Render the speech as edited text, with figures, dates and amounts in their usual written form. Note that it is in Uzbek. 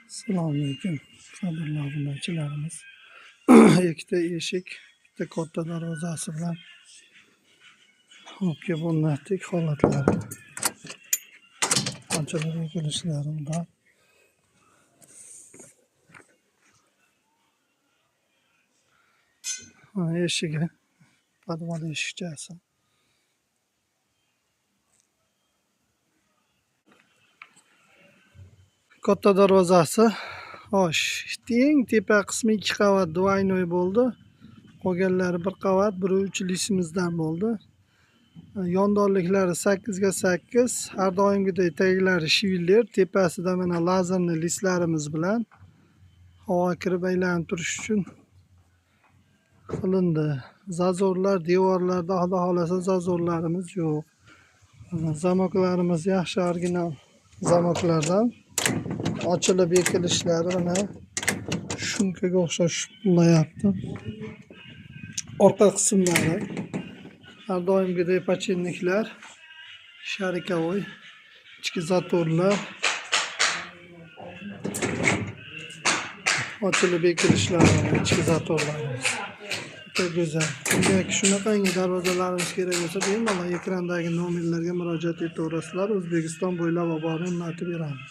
Assalomu alaykum, qadrli obunachilarimiz. Ikkita eshik, bitta katta darvozasi bilan olib kelib o'rnatdik holatlari. Qanchalar kelishlari bilan. Mana eshigi, podval eshikchasi. Katta darvozasi. Xo'sh, eng tepa qismi 2 qavat двойной bo'ldi. Qolganlari 1 qavat, 1.3 lisimizdan bo'ldi. Yondorliklari 8 ga 8, har doimgidek taglari shiviller, tepasida mana lazerli lislarimiz bilan havo kirib aylanib turish uchun qilindi. Zazorlar devorlarda, xudo xolasa zazorlarimiz yo'q. Zamoklarimiz yaxshi original zamoklardan. Ochilib bekilishlari mana shumkaga o'xshash shupillayapti. Orqa qismlari har doimgidek pochinniklar, sharikovoy, ichki zatorlar, ochilib bekilishlari ichki zatorlarimiz. Juda go'zal. Kimga shunaqangi darvozalarimiz kerak bo'lsa, bemalol ekrandagi nomerlarga murojaat etaverasizlar. O'zbekiston bo'ylab olib borib o'rnatib beramiz.